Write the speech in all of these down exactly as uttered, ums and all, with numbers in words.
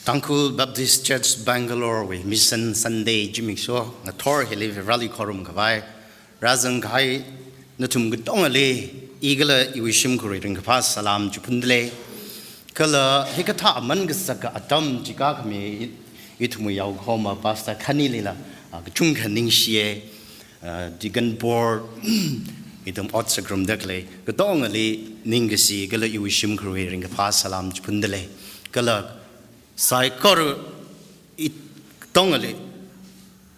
Tangkhul Baptist Church Bangalore wui Mission Sunday zimiksho ngathor hili Vareli khorumkhavai rāzangkahai nathum katongali, i kala iwui shimkhurwui ringkaphā salam chiphundalei. Kala hikathā aman kasaka atam chikākhami i, ithumwui yaokahoma Pastor Khanilila, ah, kachungkha ningshiya, ah, Deacon Board, ithum ot sāngarumda khalei katongali ningkashi kala iwui shimkhurwui ringkaphā salam chiphundalei. Kala saikora katongali,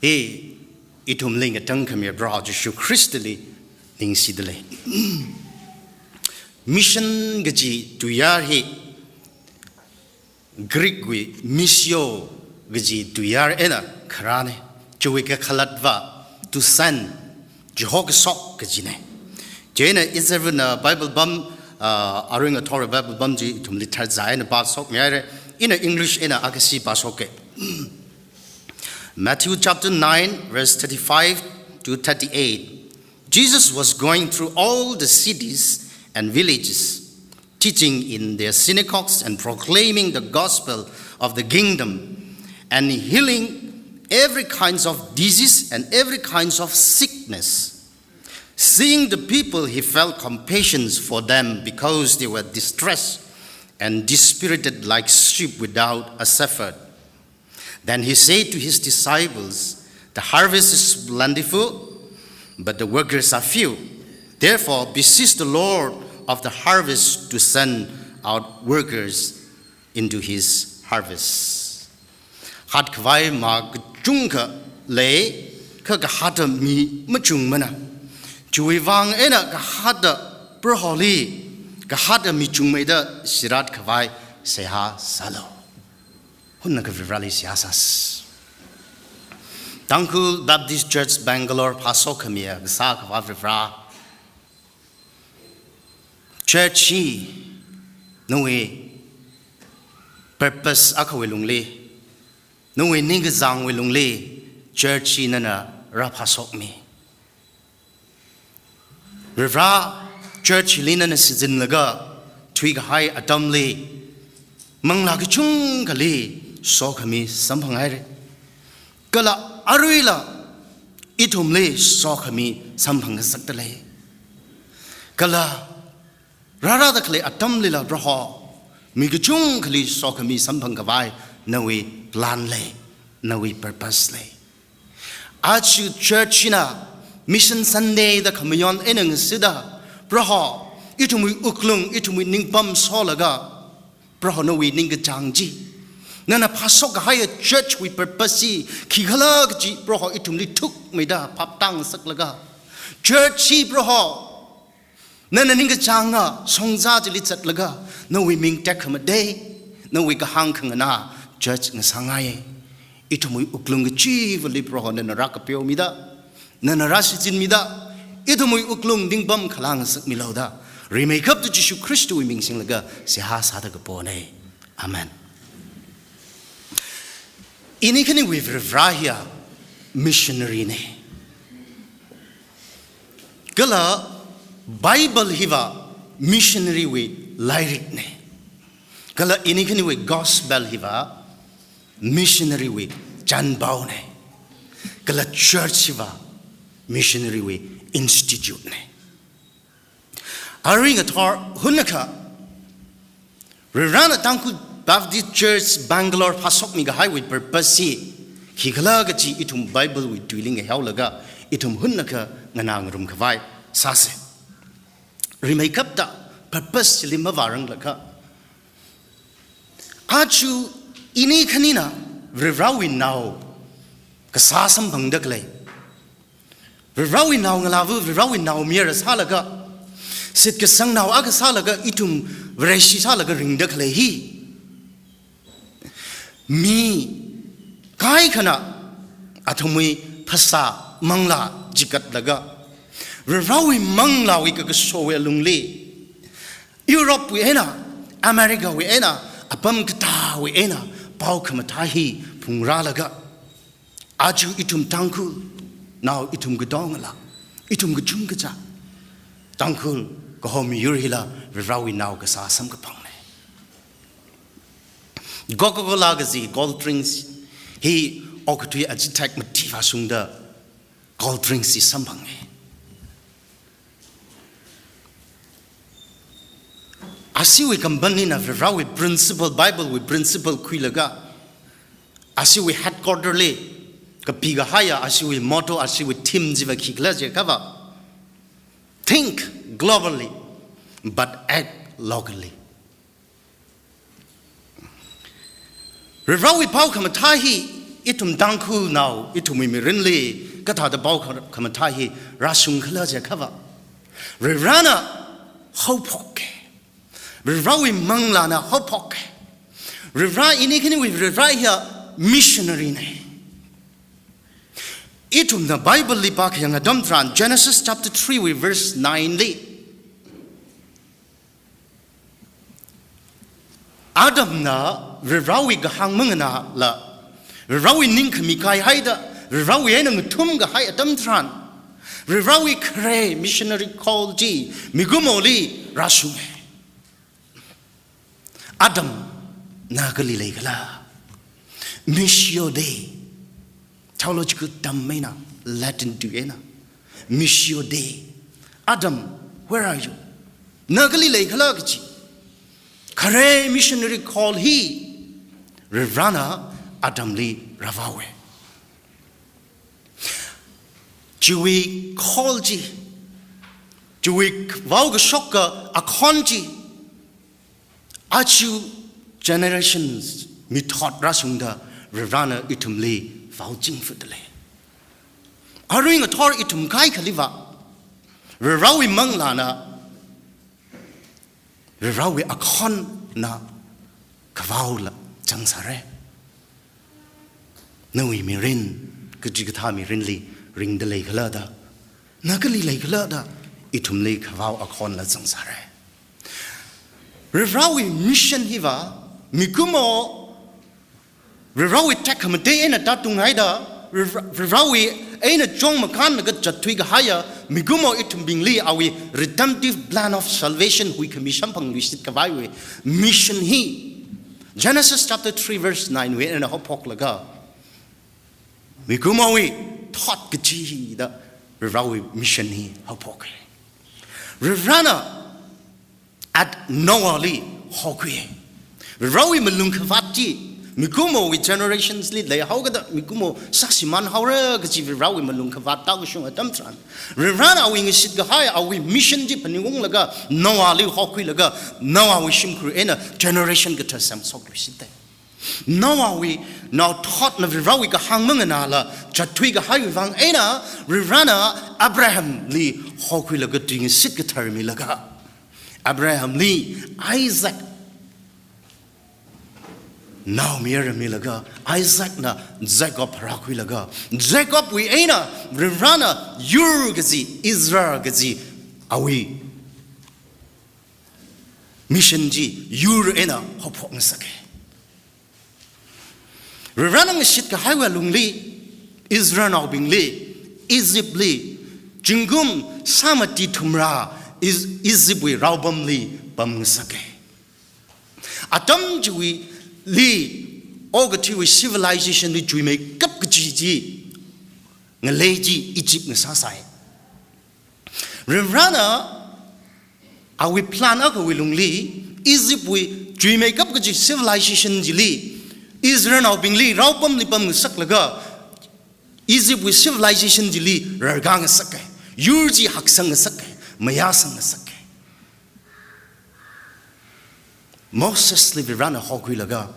hi ithumli ngatangkhami Proho Jishu Khristali ningshidalei. Mission kaji tuiyār hi Greek wui missio kaji tuiyār eina kharāna. Chiwui kakhalatva to send, chihokashok kajina. Chieina izarvana Bible pam, ah, arui ngathor Bible pam chi ithumli tharzā eina pāshokmihaira. Ina English eina akhashi pāshoka. Matthew chapter nine, verse thirty-five to thirty-eight. Jesus was going through all the cities and villages, teaching in their synagogues and proclaiming the gospel of the kingdom, and healing every kinds of disease and every kinds of sickness. Seeing the people, he felt compassion for them because they were distressed and dispirited like sheep without a shepherd. Then he said to his disciples, "The harvest is plentiful, but the workers are few. Therefore, beseech the Lord of the harvest to send out workers into his harvest." Hatkhavai mā kachungkha lei, kha kahata mi machungmana. Chiwui vang eina kahata Proholi, kahata mi chungmeida shiratkhavai seihā sālu. Hunnakha Vareli seihā sāsa. Tangkhul Baptist Church Bangalore phāshokkhamiya kasā Akhava Vare. Church hi nawui purpose akhawui lungli, nawui ningkachāngwui lungli, church hi nana rāphāshokmi. Vare, church hili nana shichinlaga thuikahai atamli, manglā kachungkhali sokhami samphanghaira. Kala aruila ithumli sokhami samphangngasakdalei. Kala rārāda khalei atamlila Proho, mi kachungkhali sokhami samphangkhavai nawui plan lei, nawui purpose lei. Aja church hina Mission Sunday da khamayon eina ngasida, Proho, ithumwui wuklung, ithumwui ningpam solaga, Proho nawui ningkachāng chi, nana phāshokkahaiya church wui purpose chi khikhala kaji Proho ithumli thukmeida phaptāngasaklaga, church chi Proho, nana ningkachānga shongza chili zatlaga, nawui ming tekhamatei, nawui kahāng khanganā church ngasāngai. Ithumwui wuklung kachivali Proho nana rākapeomida, nana rāshichinmida, ithumwui wuklung ningpam khalāngasakmilu da, rimeikapta Jishu Khristawui ming singlaga seihā sāda kapona. Amen. Ini khaniwui Vare hiya missionary na. Kala Bible hiva missionary wui lairik na. Kala ini khaniwui gospel hiva missionary wui chānpao na. Kala church hiva missionary wui institute na. Arui ngathor hunnakha, Varena Tangkhul Baptist Church Bangalore phāshokmi kahaiwui purpose hi khikhala kaji ithum Bible wui tuili ngahiaolaga, ithum hunnakha nganā ngarumkhavai sāsa. Rimeikapta purpose chili mavāranglakha, aja ini khanina Varewui nao kasā samphangda khalei, Varewui naongalāva, Varewui naomayara sālaga, shitkasangnao akha sālaga, ithum Vareshi sālaga ringda khalei hi, mi kaikhana athumwui phasā manglā chikatlaga, Varewui manglāwui kakashowui alungli, Europe wui eina, America wui eina, apam katāwui eina pao khamathā hi phungrālaga, aja ithum Tangkhulnao, ithum katongala, ithum kachungkha chi Tangkhul kaho miyur hila Varewui nao kasā samkaphang na. Coca-Cola kaji cold drinks hi okathui achitak mati vāshungda cold drinks hi samphanga. Ashiwui company na Varewui principle, Bible wui principle khuilaga, ashiwui headquarter li kapi kahaiya, ashiwui motto, ashiwui theme chiva khikhala jiakhava, "Think globally, but act locally." Varewui pao khamathā hi ithum Tangkhulnao, ithumwui mirinli kathāda pao kha-, khamathā hi rāshungkhala jiakhava, Varena haophoka. Varewui manglāna haophoka. Vare ini khaniwui Vare hiya missionary na. Ithumna Bible li pākhayang atam tharan, Genesis chapter three wui verse nine li, Adamna Varewui kahāng manganāla, Varewui ningkhami kaihaida, Varewui eina ngathum kahai atam tharan, Varewui khare missionary call chi mikumoli rāshunga. Adam, na kali leikhala? Missio Dei. Theological term eina, Latin tui eina. Missio Dei. Adam, where are you? Na kali leikhala kaji khare missionary call hi Varena Adamli rāvaowa. Chiwui call chi, chiwui vaokashok akhon chi, aja generations mithot rāshungda Varena ithumli vaochingfutda lei. Arui ngathor ithum kaikhaliva, Varewui manglāna, Varewui akhonna kavaola zangsāra. Nawui mirin, kachikathā mirinli ringda leikhala da, na kali leikhala da, ithumli kavao akhonla zangsāra. Varewui mission hiva, mikumo Varewui tekhamatei eina tātunghaida, Vare-, Varewui eina chong makānlaga zatthui kahaiya, mikumo ithumbingli awui redemptive plan of salvation huikhami samphangluishit khavaiwui mission hi, Genesis chapter three verse nine wui eina haophoklaga, mikumowui thot kaji hida Varewui mission hi haophoka. Varena at Noahli hokhui. Varewui malung khavāt chi, mikumowui generations li leihaokida, mikumo saksiman haora kaji Varewui malung khavāt tākashung atam tharan, Varena awui ngashit kahai, awui mission chi phaningunglaga, Noahli hokhuilaga, Noahwui shimkhur eina generation kathā semshokluishita. Noahwui naothotna Varewui kahāng manganāla zatthui kahaiwui vang eina, Varena Abrahamli hokhuilaga tuingashit kathar milaga, Abrahamli Isaac naomayara milaga, Isaacna Jacob rākhuilaga, Jacobwui eina Varena yur kaji, Israel kaji awui mission chi yur eina haophok ngasaka. Varena ngashit kahaiwui lungli, Israelnaobingli, Egyptli, zingkum sāmati thumrā Is-, Egyptwui raopamli pamngasaka. Atam chiwuili, okathuiwui civilization li chuimeikap kaji chi ngalei chi Egypt ngasāsai. Varena awui plan akhawui lungli, Egyptwui chuimeikap kaji civilization chili, Israelnaobingli raopamli pamngasaklaga, Egyptwui civilization chili rarkā ngasaka, yur chi haksang ngasaka, mayāsang ngasaka. Mosesli Varena hokhuilaga,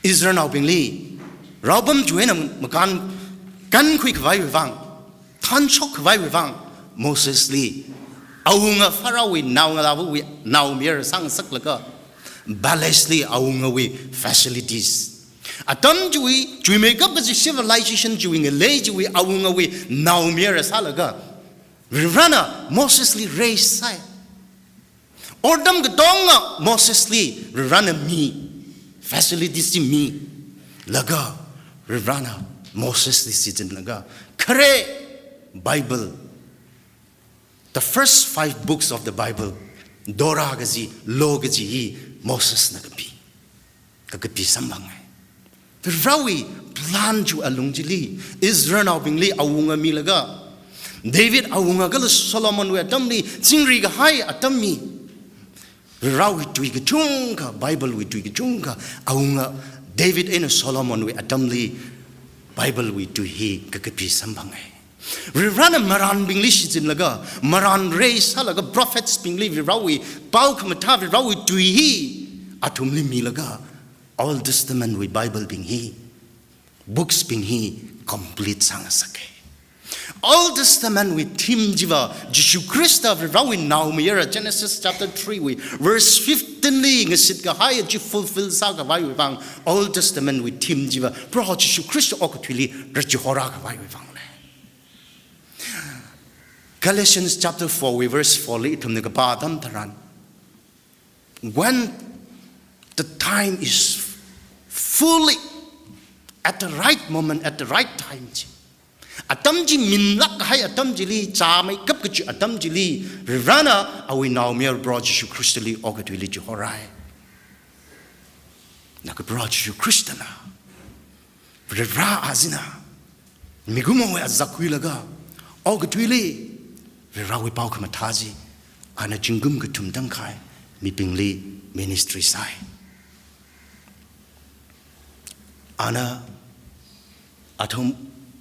Israelnaobingli raopam chiwui eina makān kankhui khavaiwui vang, thanshok khavaiwui vang, Mosesli awunga Pharaohwui naongalāvawui naomayara sāngasaklaga, palace li awungawui facilities, atam chiwui chuimeikap kaji civilization chiwui ngalei chiwui awungawui naomayara sālaga, Varena Mosesli raise sāi. Otram katonga Mosesli Varena mi, facilities chi milaga, Varena Mosesli shichinlaga, khare Bible, the first five books of the Bible, Torah kaji, law kaji hi Mosesna kapi. kakapi samphanga. Varewui plan chi alung chili, Israelnaobingli awunga milaga, David awunga kala Solomonwui atamli chingri kahai atam mi, Varewui tui kachungkha, Bible wui tui kachungkha, awunga David eina Solomonwui atamli Bible wui tui hi kakapi samphanga. Varena marānbingli shichinlaga, marān reisālaga, prophets bingli Varewui paokhamathā, Varewui tui hi athumli milaga, Old Testament wui Bible bing hi, books bing hi complete sāngasaka. Old Testament wui theme chiva, Jishu Khrista Varewui naomayara, Genesis chapter three wui verse fifteen li ngashit kahai chi fulfill sākhavaiwui vang, Old Testament wui theme chiva, Proho Jishu Khrista okathuili rachihorā khavaiwui vangna. Galatians chapter four wui verse four li ithumna kapā atam tharan, when the time is fully at the right moment, at the right time chi, atam chi minlāk kahai atam chili, chāmeikap kachi atam chili, Varena awui naomayara Proho Jishu Khristali okathuili chihorai. Laga Proho Jishu Khristana, Vare azingna, mikumowui azak khuilaga, okathuili Varewui paokhamathā chi, ana zingkum kathum tangkhai mibingli ministry sāi. Ana athum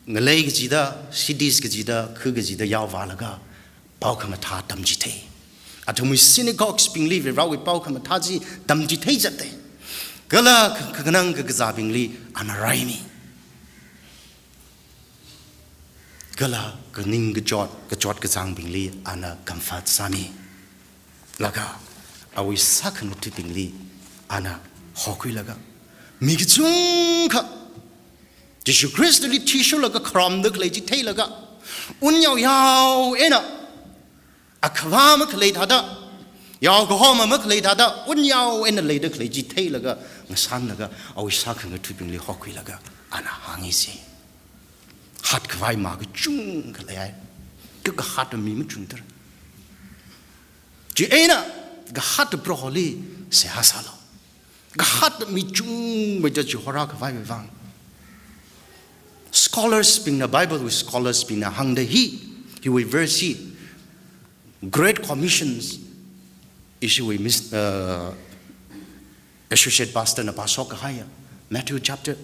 ngalei kachida, cities kachida, khu kachida yaovālaga, paokhamathā tamchithei. Athumwui synagogues bingli Varewui paokhamathā chi tamchithei zatta. Kala kha-, khanang kakazābingli ana raimi. Kala kaning kachot, kachot kachāngbingli ana comfort sāmi. Laga awui sākhangathabingli ana hokhuilaga, mi kachungkha Jishu Khristali thishurlaga kharamda khalei chi theilaga, unyao yao eina, akhava makhalei thāda, yaokahoma makhalei thāda, unyao eina leida khalei chi theilaga, ngashanlaga, awui sākhangathabingli hokhuilaga, ana hāngi si. Hatkhavai ma kachungkha leihai. Kha kahata mi machungthar. Chieina, kahata Proholi seihā sālu. Kahata mi chungmeida chihorā khavaiwui vang. Scholars bingna, Bible wui scholars bingna hāngda hi, hiwui verse hi, Great Commissions, ishiwui mis-, uh, Associate Pastor na pāshok kahaiya, Matthew chapter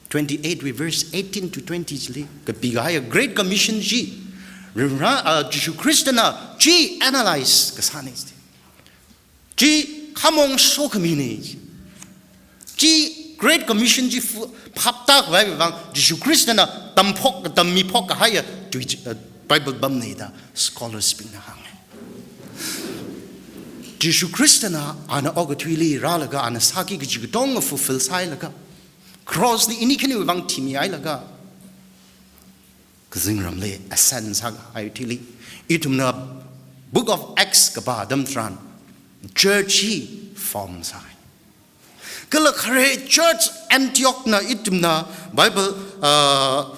twenty-eight wui verse eighteen to twenty chili kapi kahaiya Great Commission chi, Varena, uh, Jishu Khristana chi analyze kasāna. Chi khamong sokhamina. Chi Great Commission chi fu-, phaptākhavaiwui vang, Jishu Khristana tamphok, tammiphok kahaiya tui chi, uh, Bible pamna da scholars bingna hānga. Jishu Khristana ana okathuili rālaga, ana sāki kaji katonga fulfill sāhailaga, cross li ini khaniwui vang thimihailaga, kazingramli ascend sākahai thili, ithumna Book of Acts kapā atam tharan, church hi form sāi. Kala khare church Antioch na ithumna Bible, uh,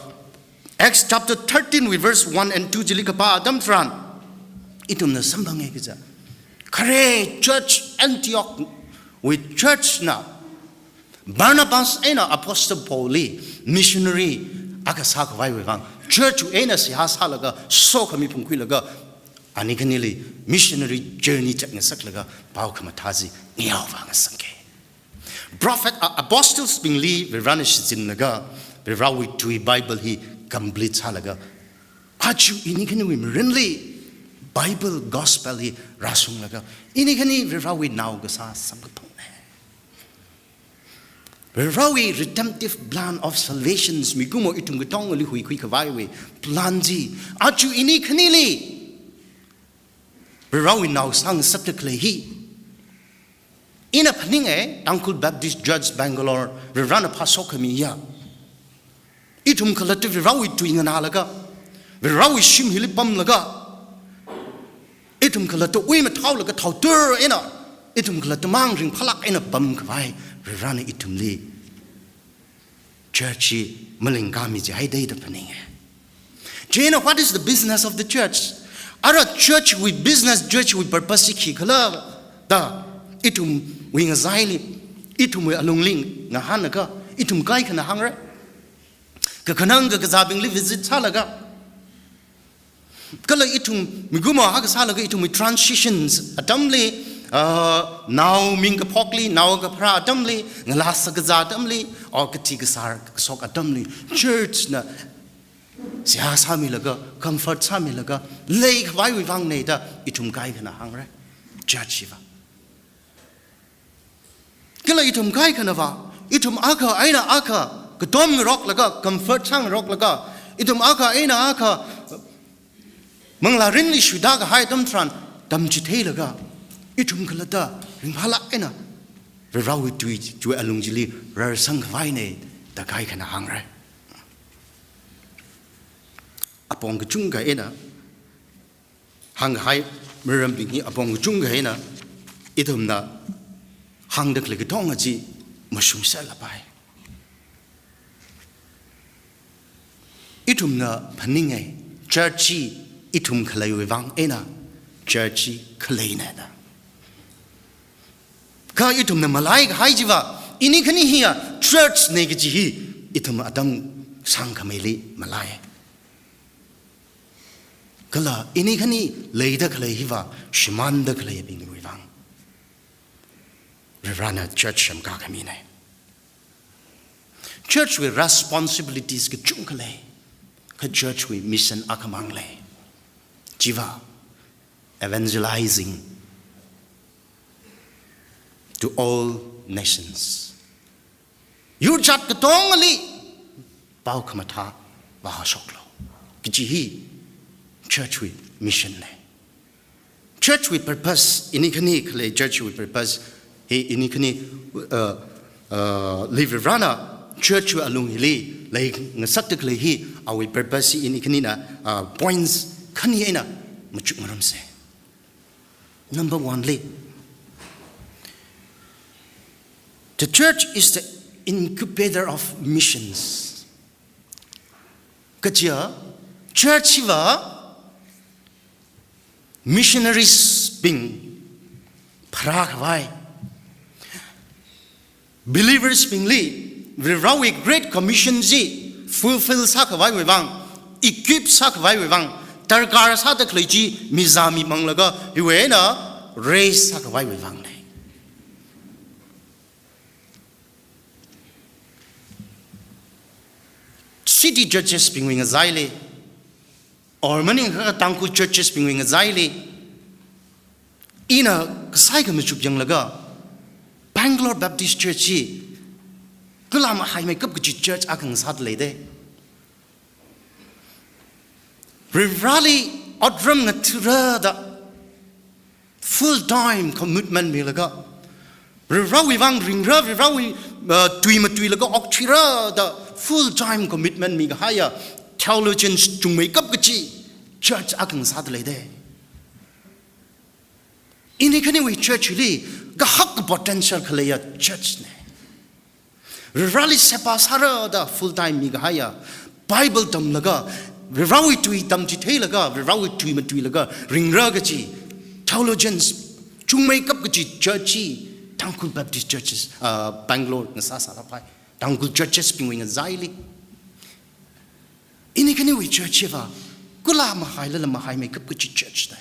Acts chapter thirteen wui verse one and two chili kapā atam tharan, ithumna samphanga kaja, khare church Antioch wui church na Barnabas eina Apostle Paul li missionary akha sākhavaiwui vang, church wui eina seihā sālaga, sokhami phungkhuilaga, ani khanili missionary journey zatngasaklaga, paokhamathā chi ngayaovā ngasakka. Prophet, a-, apostles bingli Varena shichinlaga, Varewui tui Bible hi complete sālaga, aja ini khaniwui mirinli Bible gospel hi rāshunglaga, ini khani Varewui nao kasā samkaphangna. Varewui redemptive plan of salvations, mikumo ithum katongali huikhui khavaiwui plan chi, aja ini khanili Varewui nao sāngasakta khalei hi. Ina phaninga, Tangkhul Baptist Church Bangalore, Varena phāshok khamiya. Ithum khalatta Varewui tui nganālaga, Varewui shim hili pamlaga, ithum khalatta ui mathaolaga thaotur eina, ithum khalatta mang ringphālāk eina pamkhavai, Varena ithumli church hi malingkami jihaida da phaninga. Chieina, what is the business of the church? Ara church wui business, church wui purpose hi khikhala da ithumwui ngachaili ithumwui alungli ngahānlaga, ithum kaikhana hāngra. Kakhanang kakazābingli visit sālaga, kala ithum mikumo akha sālaga ithumwui transitions atamli, ah, nao ming kaphokli, nao kapharā atamli, ngalā sā kazā atamli, or kathi kasār kashok atamli, church na seihā sāmilaga, comfort sāmilaga leikhavaiwui vangna da ithum kaikhana hāngra. Church hiva. Kala ithum kaikhanava, ithum akha eina akha katom ngaroklaga, comfort sāngaroklaga, ithum akha eina akha manglārinli shuida kahai atam tharan tamchitheilaga, ithum khalatta ringphālāk eina Varivarāwui tui, tui alung chili rarsangkhavaina da kaikhana hāngra. Apong kachungkha eina hāngkahai marambing hi apong kachungkha eina ithumna hāngda khalei katonga chi mashungserlapai. Ithumna phaninga, church chi ithum khaleiwui vang eina, church chi khaleina da. Kha ithumna malaikahai chiva, ini khani hiya church na kaji hi ithum atam sangkhameili malai. Kala ini khani leida khalei hiva shimānda khaleibingwui vang Varivarāna church semkakhamina. Church wui responsibilities kachungkha lei, kha church wui mission akhamang lei. Chiva, evangelizing to all nations. Yur jat katongali pao khamathā vāshoklu kaji hi church wui mission lei. Church wui purpose, ini khani khalei church wui purpose hi ini khani, uh, uh, Varivarāna church wui alung hili leingasakta khalei hi, awui purpose hi ini khanina, uh, points khani eina machukngarumsa. Number one li, the church is the incubator of missions. Kaja, church hiva missionaries bing pharākhavai, believers bingli Varivarāwui Great Commission chi fulfill sākhavaiwui vang, equip sākhavaiwui vang, darkar sāda khalei chi mizā mimanglaga hiwui eina raise sākhavaiwui vang lei. City churches bingwui ngachaili, or maningakha Tangkhul churches bingwui ngachaili, ina kasai khamachuk yanglaga, Bangalore Baptist Church hi kala mahaimeikap kaji church akha ngasāda lei da. Varivarāli otram ngathāra da full time commitment milaga, Varivarāwui vang ringra, Varivarāwui, uh, tui matuilaga okthuira da full time commitment mikahaiya theologians chungmeikap kaji church akha ngasāda lei da. Ini khaniwui church hili kahak potential khaleiya church na. Varivarāli seba sāra da full time mikahaiya, Bible tamlaga, Varivarāwui tui tamchitheilaga, Varivarāwui tui matuilaga ringra kaji theologians chungmeikap kaji church hi Tangkhul Baptist Churches, uh, Bangalore ngasā sālapai. Tangkhul churches bingwui ngachaili, ini khaniwui church hiva kala mahailala mahaimeikap kaji church na.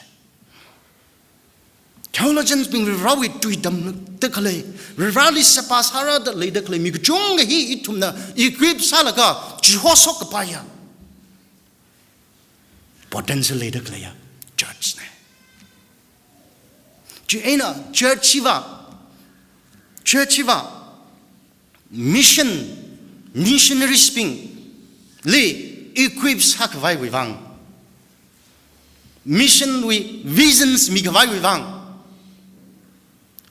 Theologians bing Varivarāwui tui tamda khalei, Varivarāli seba sāra da leida khalei mi kachungkha hi ithumna equip sālaga chihosok kapaiya potential leida khaleiya church na. Chieina church hiva, church hiva mission, missionaries bingli equip sākhavaiwui vang, mission wui visions mikhavaiwui vang,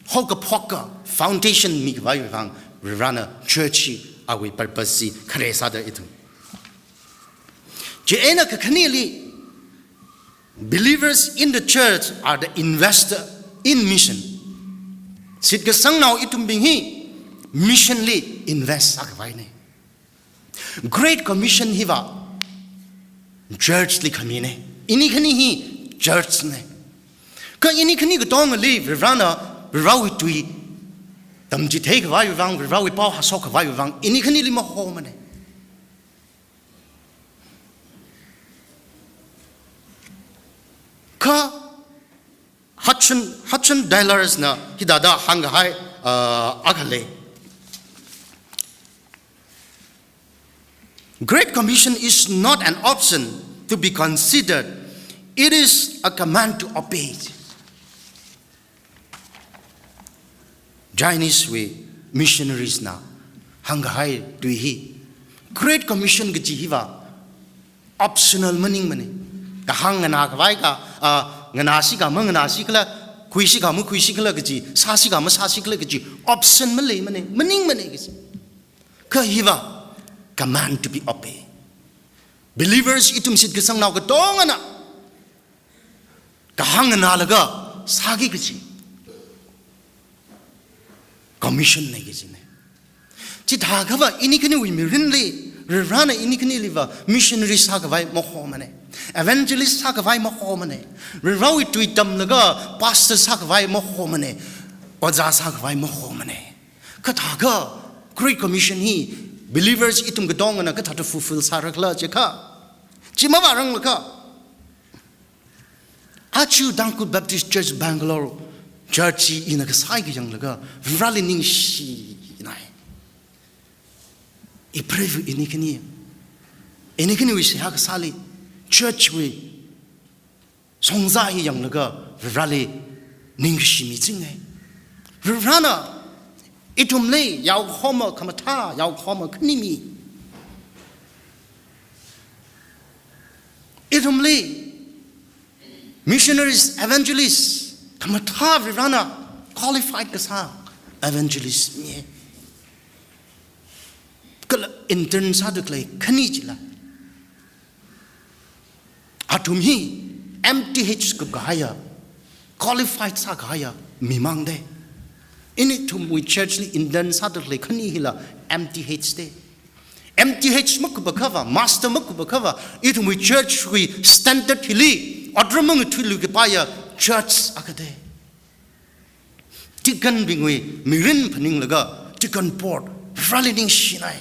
haokaphok foundation mikhavaiwui vang, Varivarāna church hi awui purpose chi khare sāda ithum. Chieina kakhaneli, believers in the church are the investor in mission. Shitkasangnao ithumbing hi mission li invest sākhavai na. Great Commission hiva church li khami na. Ini khani hi church na. Kha ini khani katongali Varivarāna, Varivarāwui tui tamchitheikhavai vang, Varivarawui pao hāshok khavai vang, ini khanili mahomane. Kha Hudson, Hudson Taylor na hithāda hāngkahai, uh, akha lei. Great Commission is not an option to be considered. It is a command to obey. Chinese wui missionaries na hāngkahai tui hi, Great Commission kaji hiva optional maningmane. Kahāng nganākhavai ka, ah, nganāsi ka manganāsi khala, khuisi ka makhuisi khala kaji, sāsi ka masāsi khala kaji option maleimane, maningmane kaji. Kha hiva command to be obeyed. Believers ithum shitkasangnao katongana kahāng nganālaga sāki kaji commission ne kajine. Chithākhava ini khaniwui mirinli, Varivarana ini khaniliva missionary sākhavai mahomane, evangelist sākhavai mahomane, Varivarawui tui tamlaga pastor sākhavai mahomane, ojā sākhavai mahomane. Kathākha Great Commission hi believers ithum katongana kathāda fulfill sārakhala jiakha, chi mavāranglakha, aja Tangkhul Baptist Church Bangalore Church hi ina kasā hi yanglaga Varivarali ningshinai. Ipreiva ini khani, ini khaniwui seihā kasāli, church wui shongza hi yanglaga Varivarali ningshimi chingai. Varivarana ithumli yaokhoma khamathā, yaokhoma khanimi. Ithumli missionaries, evangelists khamathā Varivarana qualified kasā evangelist mi. Kala intern sāda khalei khani chila, athum hi M T H kupkahaiya, qualified sākahaiya mimang de. Ini ithumwui church li intern sāda khalei khani hila M T H de. M T H makupakhava, master makupakhava, ithumwui church wui standard hili otram mangathuiluikapaiya church akha de. Deacon bingwui mirin phaninglaga, deacon board, Varivarali ningshinai.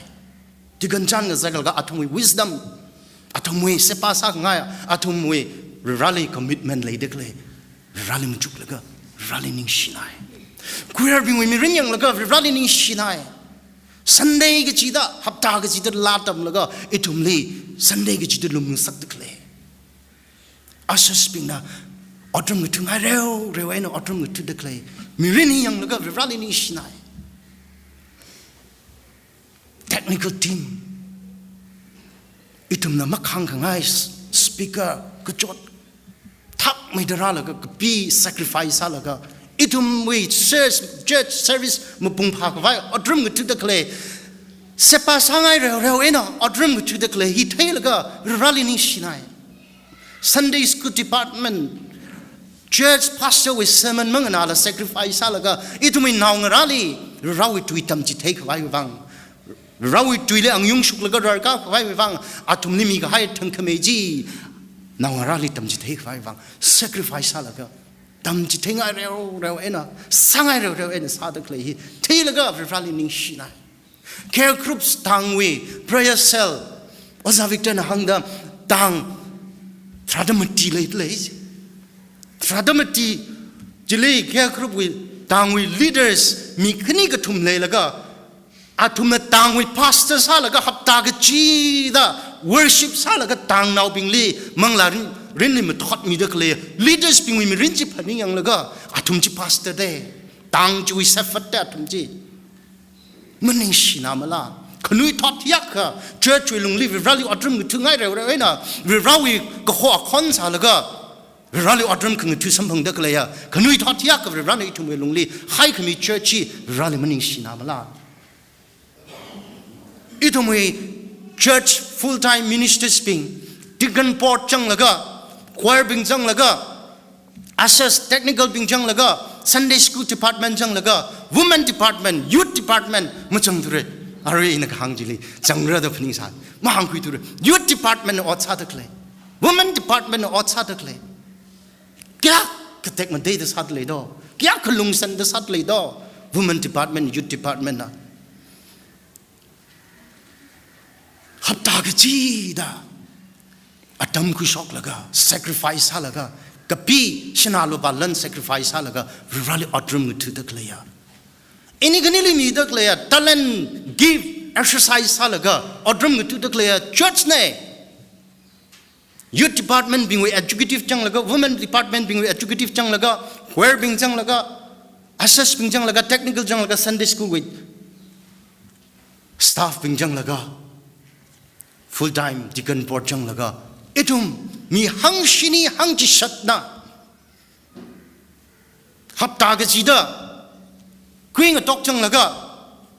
Deacon chān ngazek laga athumwui wisdom, athumwui sepa sākhangai, athumwui Varivarali commitment leida khalei, Varivarali machuklaga, Varivarali ningshinai. Choir bingwui mirin yanglaga, Varivarali ningshinai. Sunday kachida, hapta kachida laa tamlaga, ithumli Sunday kachida lumngasakda khalei. Ushers bingna otram ngathungai reu reu eina otram ngathuda khalei mirin hi yanglaga Varivarali ningshinai. Technical team, ithumna makhāngkhangai s-, speaker kachot thakmeida rālaga kapi sacrifice sālaga, ithumwui church, church service mapung phākhavai otram ngathuda khalei, sepa sāngai reu reu eina otram ngathuda khalei hi theilaga Varivarali ningshinai. Sunday school department, church pastor wui sermon manganāla sacrifice sālaga, ithumwui naongarāli Varivarawui tui tamchitheikhavai vang, Varivarawui tuili angayung shuklaga rarkākhavai vang, athumli mikahai thangkhamei chi naongarāli tamchitheikhavai vang sacrifice sālaga, tamchitheingai reu reu eina, sāngai reu reu eina sāda khalei hi theilaga Varivarali ningshinai. Care groups tangwui prayer cell, Ojā Victor na hāngda tang tharāda mati leilei. Tharāda mati chili care group wui tangwui leaders mi khani kathum leilaga, athumna tangwui pastor sālaga hapta kachida worship sālaga tangnaobingli manglā rin, rinli mathotmida khalei leaders bingwui mirin chi phaning yanglaga athum chi pastor de, tang chiwui shepherd de athum chi. Maningshina mala? Khanuithot hiyākha church wui lungli Varivarali otram ngathungai reu reu eina Varivarawui kaho akhon sālaga Varivarali otram khangatha samphangda khaleiya khanuithot hiyākha Varivarana ithumwui lungli haikhami church chi Varivarali maningshina mala? Ithumwui church full time ministers bing, deacon board zanglaga, choir bing zanglaga, ushers, technical bing zanglaga, Sunday school department zanglaga, women department, youth department mazangthura. Arui ina kahāng chili zangra da phaningsa, mahāngkhuithura. Youth department ot sāda khalei, women department ot sāda khalei, kayākha tekmateida sāda lei do, kayākha lungsānda sāda lei do. Women department, youth department na hapta kachida atam khuishoklaga, sacrifice sālaga, kapi sinā lupā lan sacrifice sālaga, Vareli otram ngathuda khaleiya, ini khanili mida khaleiya talent, gift, exercise sālaga otram ngathuda khaleiya church na. Youth department bingwui executive zanglaga, women department bingwui executive zanglaga, choir bing zanglaga, ushers bing zanglaga, technical zanglaga, Sunday school wui staff bing zanglaga, full time deacon board zanglaga, ithum mi hangshini hangchishatna hapta kachida kui ngatok zanglaga,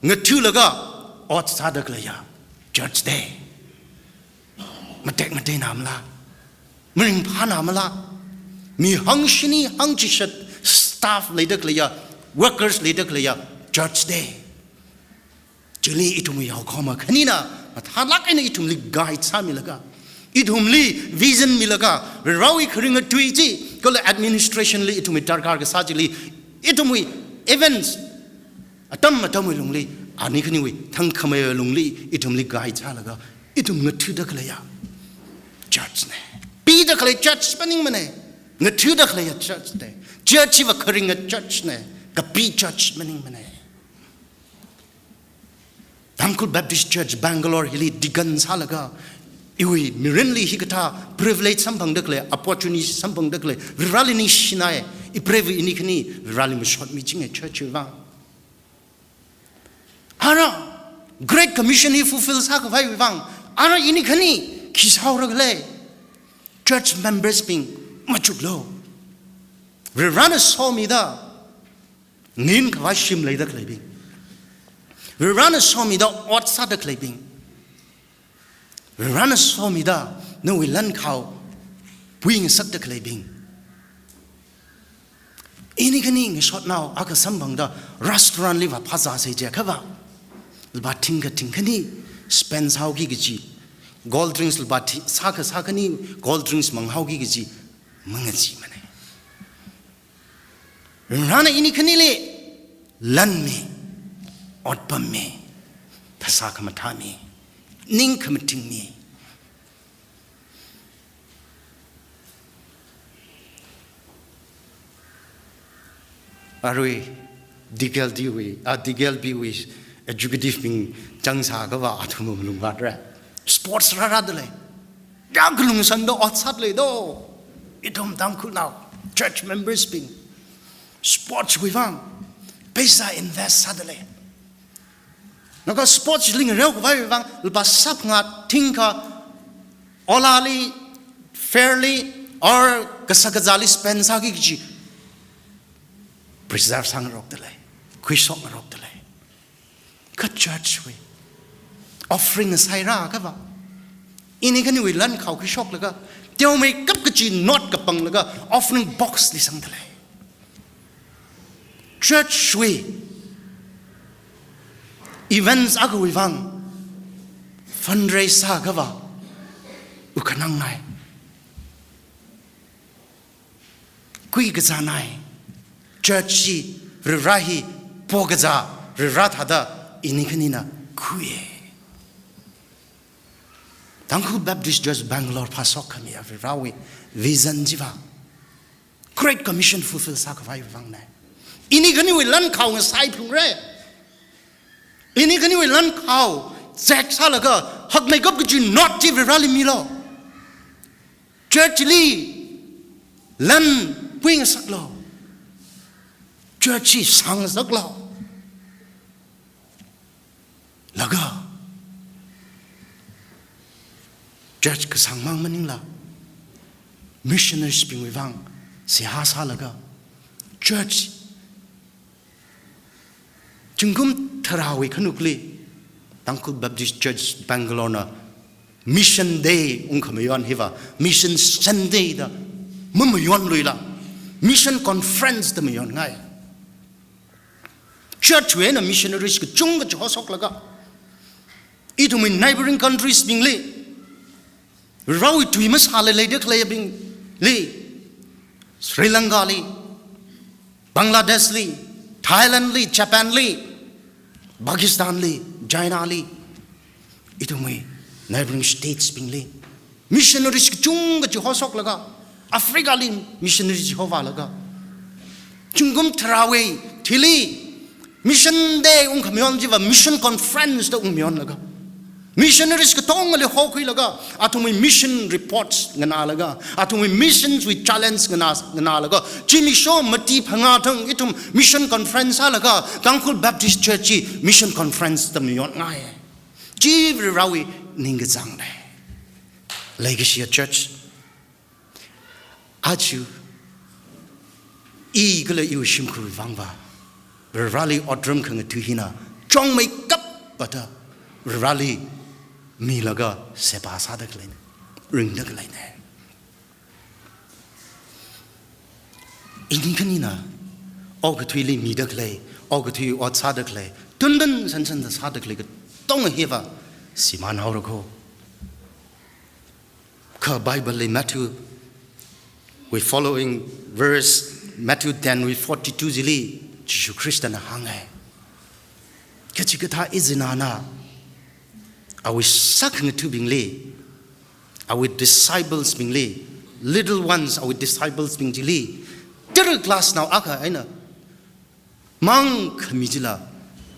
ngathulaga ot sāda khaleiya church da. Matek mateina mala, maringphāna mala, mi hangshini hangchishat staff leida khaleiya, workers leida khaleiya church da. Chili ithumwui yaokhoma khanina mathālāk eina ithumli guide sāmilaga, ithumli vision milaga, Varewui kharinga tui chi, kala administration li ithumwui darkar kasā chili, ithumwui events atam atamwui lungli, ani khaniwui thangkhameiwui lungli ithumli guide sālaga ithum ngathuda khaleiya church na. Pida khalei church maningmana. Ngathuda khaleiya church na. Church hiva kharinga church na. Kapi church maningmana. Tangkhul Baptist Church Bangalore hili deacon sālaga, iwui mirinli hikathā privilege samphangda khalei, opportunity samphangda khalei, Vareli ningshinai, ipreiva ini khani Vareli mashot michinga church wui vang. Ara Great Commission hi fulfill sākhavaiwui vang, ara ini khani khi sāhaora khala? Church members bing machuklu. Varena somida ningkhavai shim leida khaleibing, Varena somida ot sāda khaleibing, Varena somida nawui lankhao pui ngasakda khaleibing. Ini khani ngasotnao akha samphangda restaurant li vāphāzāsa jiakhava, lupā thingkha thingkhani spend sāhaoki kaji, cold drinks lupā thi-, sākha sākhani cold drinks manghaoki kaji mangacheemana. Varena ini khanili lan mi, otpam mi, phasā khamathā mi, ning khamathing mi. Arui D K L D wui, ah, D K L B wui executive bing zangsākhava athum malung vātra. Sports rārāda lei. Yangkhalungsanda ot sāda lei do. Ithum Tangkhulnao, church members bing sports wui vang pheisā invest sāda lei. Laga sports li ngareokhavai vang lupā sāphangā thingkha Ola li, fare li, or kasā kazāli spend sāki kaji preserve sāngarokda lei, khuishokngarokda lei. Kha church wui offering sāhaira khava, ini khaniwui lankhao khuishoklaga, teomeikap kachi note kapanglaga offering box li sangda lei. Church wui events akhawui vang fundraise sākhava, ukhanangngai. Kuikazānai. Church hi, Vare hi pokazā, Vare thāda ini khanina khuiya. Tangkhul Baptist Church Bangalore phāshok khami a Varewui vision chiva Great Commission fulfill sākhavai vangna. Ini khaniwui lankhao ngasai phungra. Ini khaniwui lankhao check sālaga hakmeikap kachi note chi Vareli milu. Church li lan pui ngasaklu. Church hi sāngasaklu. Laga church kasāngmang maningla, missionaries bingwui vang seihā sālaga, church zingkum tharāwui khanukli, Tangkhul Baptist Church Bangalore na Mission Day ungkhamayon hiva Mission Sunday da mamayonluila, Mission Conference da mayonngai. Church wui eina missionaries kachungkha chihosoklaga, ithumwui neighboring countries bingli, Varewui tui masāla leida khaleibingli, Sri Lanka li, Bangladesh li, Thailand li, Japan li, Pakistan li, China li, ithumwui neighboring states bingli missionaries kachungkha chihosoklaga, Africa li missionaries chihovālaga, zingkum tharāwui thili mission day ungkhamayon chiva mission conference da ungmayonlaga, missionaries katongali hokhuilaga, athumwui mission reports nganālaga, athumwui missions wui challenge nganā, nganālaga, zimiksho mati phangā thang ithum mission conference sālaga, Tangkhul Baptist Church chi mission conference da mayonngai. Chi Varewui ningkachāngna. Leikashiya church, aja i kala iwui shimkhur vangva Vareli otram khangatha hina chongmeikap bata Vareli milaga seba sāda khaleina, ringda khaleina. Ini khanina okathuili mida khalei, okathui ot sāda khalei, tundun sansan da sāda khalei katonga hiva shimānhaora kho. Kha Bible li Matthew, we following verse, Matthew ten wui forty-two chili Jishu Khristana hānga. Kachikathā izināna awui sākhangathabingli, awui disciples bingli, little ones, awui disciples bing chili, tara class nao akha eina māng khami chila,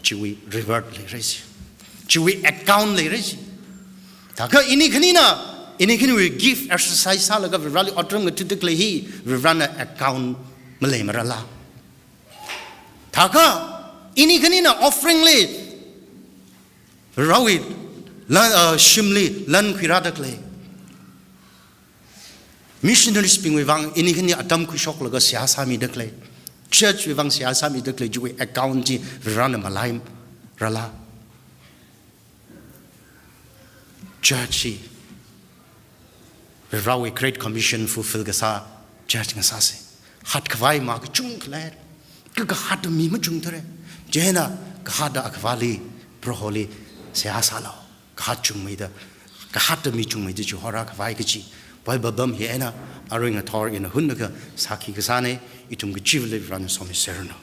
chiwui reward leira chi, chiwui account leira chi. Thākha ini khanina, ini khaniwui gift exercise sālaga Vareli otram ngathada khalei hi, Varena account maleimarala. Thākha ini khanina offering li Varewui lan, uh, shimli lan khuirāda khalei, missionaries bingwui vang ini khani atam khuishoklaga seihā sāmida khalei, church wui vang seihā sāmida khalei chiwui account chi Varena malaimarala. Church hi Varewui Great Commission fulfill kasā church ngasāsa. Hatkhavai ma kachungkha lei. Kha kahata mi machungthara. Chieina kahata Akhavali, Proholi seihā sālu. Kahat chungmeida, kahata mi chungmeida chihorākhavai kachi Bible pam hi eina arui ngathor ina hunakha sākhi kasāna. Ithum kachivali Varena somiserranu.